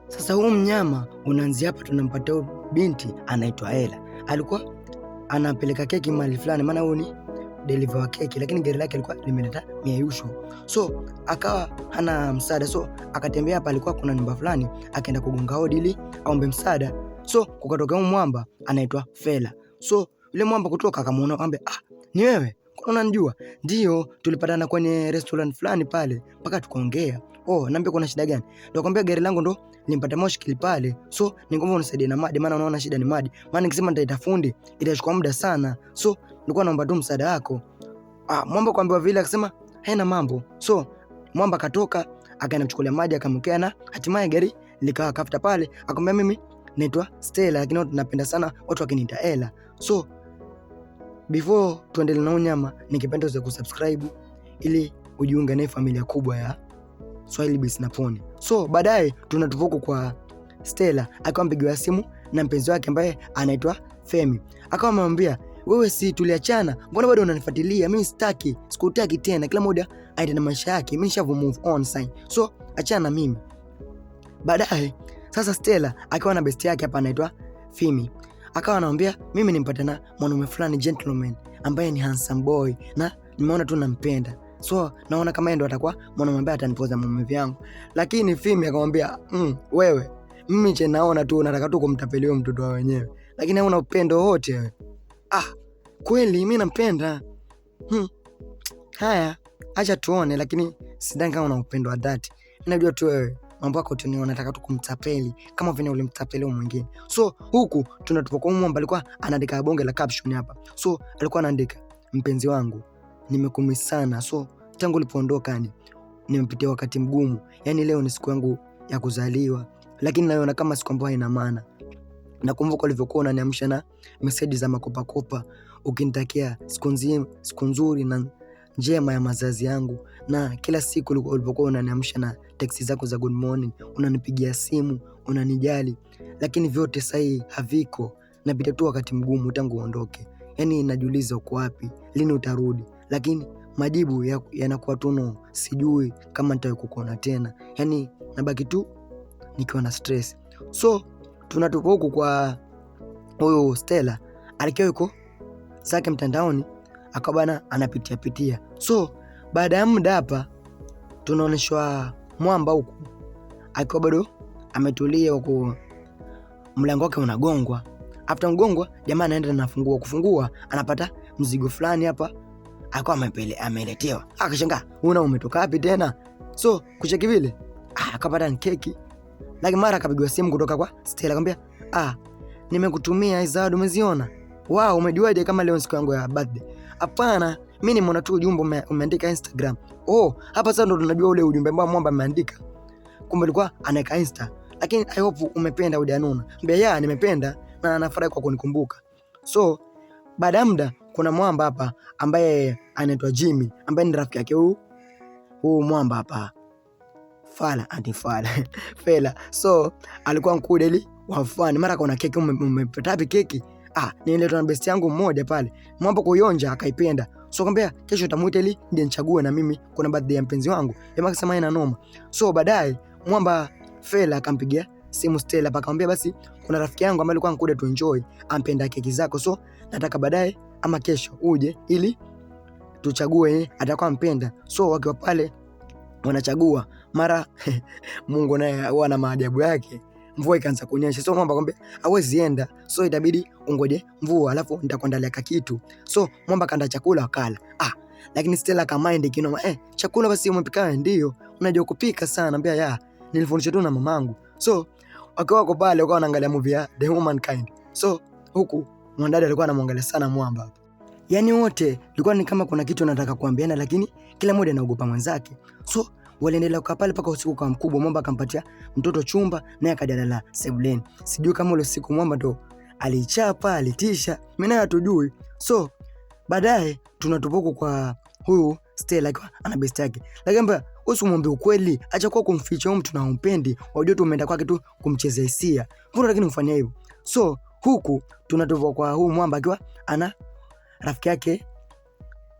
Sasa huu mnyama unaanzia hapa, tunampatia huyu binti anaitwa Ella. Alikuwa anapeleka keki mahali fulani, maana huyu ni deliver wa keki, lakini gari lake alikuwa limeleta miayusho, so akawa hana msaada, so akatembea hapa, alikuwa kuna nyumba fulani, akaenda kugonga hodi ili aombe msaada. So kukatokea huyu mwamba anaitwa Fela. So yule mwamba kutoka akamuona, akamwambia, ah, ni wewe unanijua? Ndio, tulipatana kwenye restaurant fulani pale mpaka tukaongea. Oh, naambia kuna shida gani? Ndio akamwambia gari langu ndo nimpata moshkili pale, so ningeomba unisaidie na madi, maana unaona shida ni madi, maana nikisema nitaita fundi itachukua muda sana, so nilikuwa naomba tu msaada wako. Ah, mwamba kuambiwa vile akasema haina mambo. So mwamba akatoka akaenda kuchukulia maji akamkea, na hatimaye gari likawa kafuta pale. Akamwambia mimi naitwa Stella, lakini napenda sana watu wakiniita Ella. So before tuendelee na unyama, ningependa uweze kusubscribe ili ujiunge na familia kubwa ya Swahili Bits na Poni. So baadaye tunatuvuku kwa Stella akiwa mpigiwa simu na mpenzi wake ambaye anaitwa Femi. Akawa amemwambia, wewe si tuliachana, mbona bado unanifuatilia? Mimi sitaki, sikutaki tena, kila mmoja aende na maisha yake, mimi nishavu move on sasa, so achana na mimi. Baadaye sasa Stella akiwa na best yake hapa anaitwa Femi, akawa anamwambia mimi nimpata na mwanaume fulani gentleman ambaye ni handsome boy na nimeona tu nampenda, so naona kama yeye ndo atakuwa mwanaume ambaye atanipoza maumivu yangu. Lakini Femi akamwambia wewe, mimi che naona tu unataka tu kumtapeli huyo mtoto wa wenyewe, lakini hauna upendo wote wewe. Ah, kweli mimi nampenda. Haya, acha tuone, lakini sidhani kama una upendo wa dhati. Mimi najua tu wewe mambo yako tu ni unataka tu kumtapeli kama vile ulimtapeli huyo mwingine. So huku tunatupa kwa mwamba alikuwa anaandika bonge la caption hapa. So alikuwa anaandika, mpenzi wangu nimekumiss sana, so tangu ulipoondoka yani nimepitia wakati mgumu, yani leo ni siku yangu ya kuzaliwa, lakini naiona kama siku ambayo haina maana. Nakumbuka ulivyokuwa unaniamsha na meseji za makopakopa ukinitakia siku nzima, siku nzuri na njema ya mazazi yangu, na kila siku ulipokuwa unaniamsha na teksi zako za good morning, unanipigia simu, unanijali, lakini vyote sasa hivi haviko. Napita tu wakati mgumu tangu uondoke, yani najiuliza uko wapi, lini utarudi, lakini majibu yanakuwa tu no, sijui kama nitawahi kukuona tena, yani nabaki tu nikiwa na stress. So tunatoka huku kwa huyu Stella alikuwa yuko zake mtandaoni, akawa bana anapitia pitia. So baada ya muda hapa tunaonyeshwa mwamba huku akiwa bado ametulia huku, mlango wake unagongwa. After mgongwa, jamaa anaenda anafungua, kufungua anapata mzigo fulani hapa akawa ameletewa. Akashangaa, una umetoka wapi tena? So kucheki vile, akapata ni keki. Lakini mara akapigwa simu kutoka kwa Stella, akamwambia, ah, nimekutumia hizo zawadi, umeziona? Wow, umejuaje kama leo siku yangu ya birthday? Hapana, mimi nimeona tu ujumbe umeandika Instagram. Oh, hapa sasa ndo tunajua ule ujumbe ambao mwamba ameandika. Kumbe alikuwa anaweka Insta. Lakini I hope umependa hujanuna. Mbea ya nimependa na nafurahi kwa kunikumbuka. So baada ya muda kuna mwamba hapa ambaye anaitwa Jimmy ambaye ni rafiki yake huu mwamba hapa. Fala anti fala Fela. So alikuwa mkudeli wa fani, mara kaona keki, umepata wapi keki? Ah, niletwa na best yangu mmoja pale. Mwamba kuionja akaipenda. So akamwambia kesho utamuita ili nije nichague na mimi kuna birthday ya mpenzi wangu. Jamaa akasema haina noma. So baadaye mwamba Fela akampigia simu Stella akamwambia basi kuna rafiki yangu ambaye alikuwa anakuja tu enjoy, ampenda keki zako, so nataka baadaye ama kesho uje ili tuchague atakuwa ampenda. So wakiwa pale wanachagua, mara Mungu naye huwa na maajabu yake, mvua ikaanza kunyesha. So mwamba akamwambia hawezi enda, so itabidi ungoje mvua alafu nitakuandalia kitu. So mwamba kaanda chakula wakala. Ah, lakini Stella akamind kinoma, chakula basi umepika wewe? Ndio, unajua kupika sana. Ambia ya, nilifundishwa tu na mamangu. So wakiwa wako pale wakawa wanaangalia movie ya The Humankind. So huku mwanadada alikuwa anamwangalia sana mwamba hapa. Yaani wote ilikuwa ni kama kuna kitu anataka kuambiana, lakini kila mmoja anaogopa mwenzake. So waliendelea kukaa pale mpaka usiku kwa mkubwa. Mwamba akampatia mtoto chumba naye akajalala sebuleni. Sijui kama ule usiku mwamba ndo alichapa, alitisha, mimi naye hatujui. So baadaye tunatupuku kwa huyu Stella akiwa ana best yake. Lakini mbona usimwambie ukweli, acha kwa kumficha huyu mtu na humpendi, wajua tu umeenda kwake tu kumchezea hisia. Mbona lakini umfanyia hivyo? So huku tunatuvua kwa huyu mwamba akiwa ana rafiki yake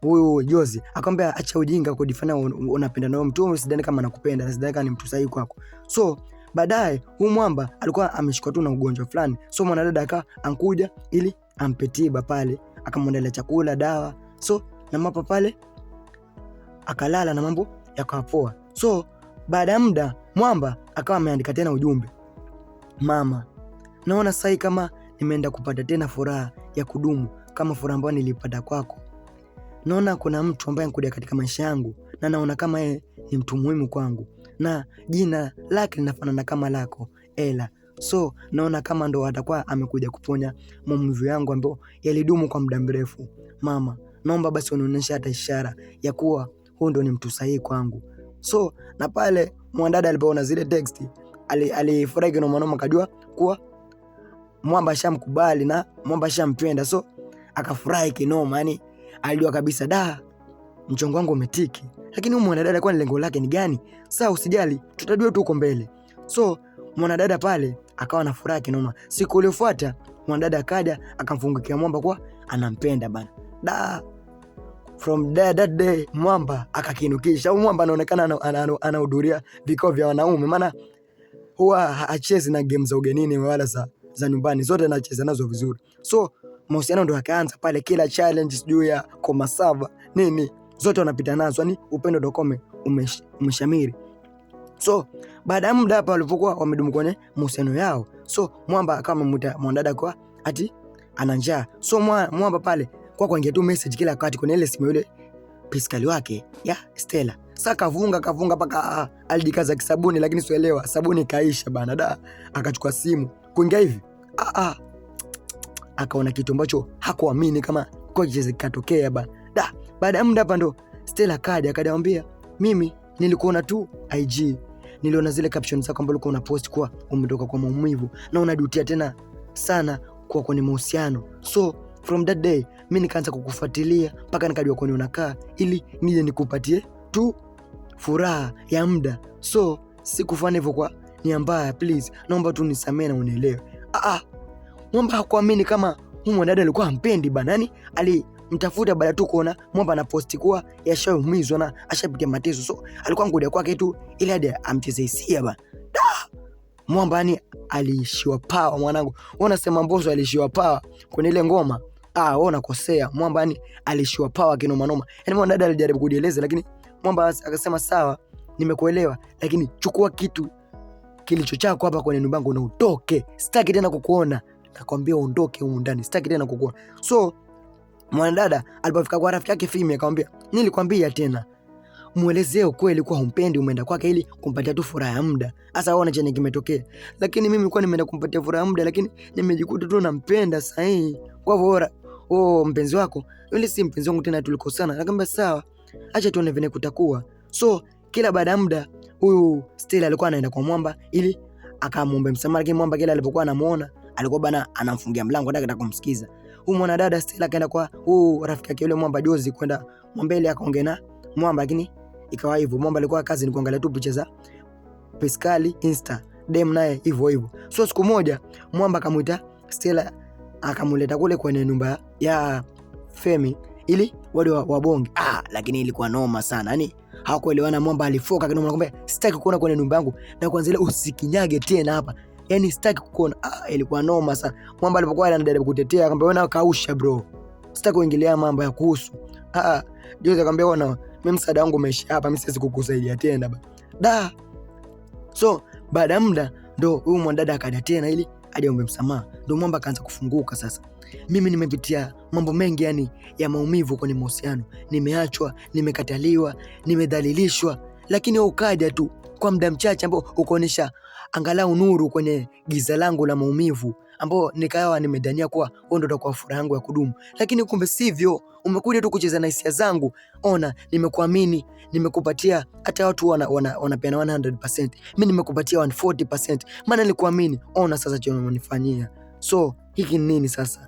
huyu Jozi, akamwambia acha ujinga kujifanya unapenda na mtu, usidhani kama anakupenda, na sidhani kama ni mtu sahihi kwako. So Baadaye huyu mwamba alikuwa ameshikwa tu na ugonjwa fulani, so mwanadada akawa ankuja ili ampe tiba pale, akamwandalia chakula, dawa, so na mapa pale akalala na mambo yakawa poa. So baada ya muda mwamba akawa ameandika tena ujumbe, mama, naona sasa kama nimeenda kupata tena furaha ya kudumu kama furaha ambayo nilipata kwako. Naona kuna mtu ambaye ankuja katika maisha yangu na naona kama yeye ni mtu muhimu kwangu na jina lake linafanana kama lako Ela. So naona kama ndo atakuwa amekuja kuponya maumivu yangu ambayo yalidumu kwa muda mrefu. Mama, naomba basi unionyeshe hata ishara ya kuwa huyu ndo ni mtu sahihi kwangu. So na pale mwanadada alipoona zile text alifurahi kinoma noma, akajua kuwa mwamba ashamkubali na mwamba ashampenda, so akafurahi kinoma, yani alijua kabisa da, mchongo wangu umetiki. Lakini huyu mwanadada kwani lengo lake ni gani? Sasa usijali, tutajua tu huko mbele. So mwanadada pale akawa na furaha kinoma. Siku iliyofuata mwanadada akaja akamfungukia mwamba kuwa anampenda bana. Da, from there, that day mwamba akakinukisha. Huyu mwamba anaonekana anahudhuria vikao vya wanaume, maana huwa hachezi na game za ugenini wala za nyumbani, zote anacheza nazo vizuri. So mahusiano ndo yakaanza pale, kila challenge sijui ya koma saba nini zote wanapita nazo, yani upendo ndo umeshamiri. So baada ya muda hapa walipokuwa wamedumu kwenye mahusiano yao, so mwamba akawa amemuita mwanadada kwa ati ana njaa. So mwamba pale kwa kuingia tu message kila wakati kwenye ile simu yule piskali wake ya Stella. Sasa kavunga kavunga mpaka alijikaza kisabuni, lakini sielewa sabuni kaisha bana da. Akachukua simu kuingia hivi akaona kitu ambacho hakuamini kama kwa kikatokea bana da. Baada ya muda hapa ndo Stella kaja akaniambia, mimi nilikuona tu IG, niliona zile caption zako ambazo ulikuwa unapost kuwa umetoka kwa maumivu na unajutia tena sana kuwa kwenye mahusiano. So from that day mi nikaanza kukufuatilia mpaka nikajua kwenye unakaa ili nije nikupatie tu furaha ya muda. So sikufanya hivyo kwa nia mbaya, please naomba tu nisamee na unielewe. Mwamba hakuamini kama huyu mwanadada alikuwa hampendi bana, yani alimtafuta baada tu kuona mwamba anaposti kuwa yashaumizwa na ashapitia mateso, so alikuwa ngoja kwake tu ili hadi amcheze hisia bana. Da! Mwamba yani aliishiwa pawa mwanangu. Wewe unasema Mbosso aliishiwa pawa kwenye ile ngoma? Ah, wewe unakosea. Mwamba yani aliishiwa pawa kinoma noma. Yani mwanadada alijaribu kujieleza, lakini mwamba akasema sawa, nimekuelewa, lakini chukua kitu kilicho chako hapa kwenye nyumba yangu na utoke. Sitaki tena kukuona. Nakwambia uondoke humu ndani. Sitaki tena kukuona. So mwanadada alipofika kwa rafiki yake Fimi akamwambia, nilikwambia tena muelezee ukweli kuwa humpendi, umeenda kwake ili kumpatia tu furaha ya muda. Sasa ona chenye kimetokea. Lakini mimi nilikuwa nimeenda kumpatia furaha ya muda, lakini nimejikuta tu nampenda sasa hivi. Kwa hivyo bora oh, mpenzi wako yule si mpenzi wangu tena, tulikosana. Nakwambia sawa, acha tuone vile kutakuwa. So kila baada ya muda huyu Stella alikuwa anaenda kwa mwamba ili akamuombe msamaha, lakini mwamba kila alipokuwa anamuona alikuwa bana anamfungia mlango, hataki kumsikiza. Huyu mwanadada Stella akaenda kwa huyu rafiki yake yule mwamba Jozi kwenda mwambele akaongea na mwamba, lakini ikawa hivyo. Mwamba alikuwa kazi ni kuangalia tu picha za Piskali Insta, dem naye hivyo hivyo. So siku moja mwamba akamuita Stella akamuleta kule kwenye nyumba ya Femi ili wale wabonge. Lakini ilikuwa noma sana. Yaani hawakuelewana, mwamba alifoka kinoma, nakwambia sitaki kuona kwenye nyumba yangu na kwanza ile usikinyage tena hapa. Yaani sitaki kukuona. Ilikuwa noma sana. Mwamba alipokuwa anajaribu kutetea akamwambia wewe kausha bro. Sitaki kuingilia mambo ya kuhusu. Jose akamwambia bwana, mimi msaada wangu umeisha hapa, mimi siwezi kukusaidia tena ba. Da. So baada ya muda ndo huyu mwanadada akaja tena ili aje ombe msamaha. Ndo mwamba akaanza kufunguka sasa. Mimi nimepitia mambo mengi yani ya maumivu kwenye mahusiano. Nimeachwa, nimekataliwa, nimedhalilishwa, lakini wewe ukaja tu kwa muda mchache ambao ukaonyesha angalau nuru kwenye giza langu la maumivu, ambao nikawa nimedhania kuwa wewe ndio utakuwa furaha yangu ya kudumu, lakini kumbe sivyo. Umekuja tu kucheza na hisia zangu. Ona, nimekuamini, nimekupatia hata watu wanapeana 100%, mimi nimekupatia 140%, maana nilikuamini. Ona sasa chenye umenifanyia. So hiki ni nini sasa?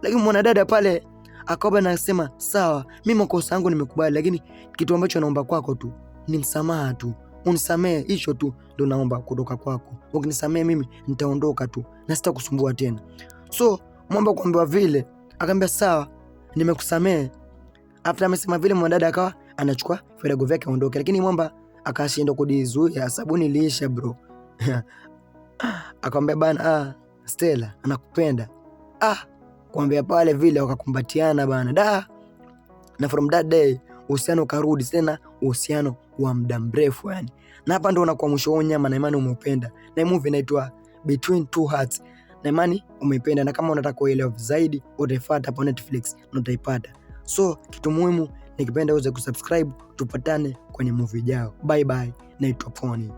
Lakini mwanadada pale akawa anasema sawa, mimi makosa yangu nimekubali, lakini kitu ambacho naomba kwako tu ni msamaha tu, unisamehe, hicho tu ndo naomba kutoka kwako. Ukinisamehe mimi nitaondoka tu na sitakusumbua tena. So mwamba kuambiwa vile, akaambia sawa, nimekusamehe. After amesema vile, mwanadada akawa anachukua virago vyake aondoke, lakini mwamba akashindwa kujizuia, sabuni iliisha bro. Akamwambia bana, Stella anakupenda. Kuambia pale vile wakakumbatiana bana da, na from that day uhusiano ukarudi tena, uhusiano wa muda mrefu yani. Na hapa ndo unakuwa mwisho wa nyama, na imani umeupenda. Na movie inaitwa Between Two Hearts, na imani umeipenda, na kama unataka kuelewa zaidi utaifuata hapo Netflix na utaipata. So kitu muhimu nikipenda uweze kusubscribe, tupatane kwenye movie ijao. Bye bye, naitwa Pony.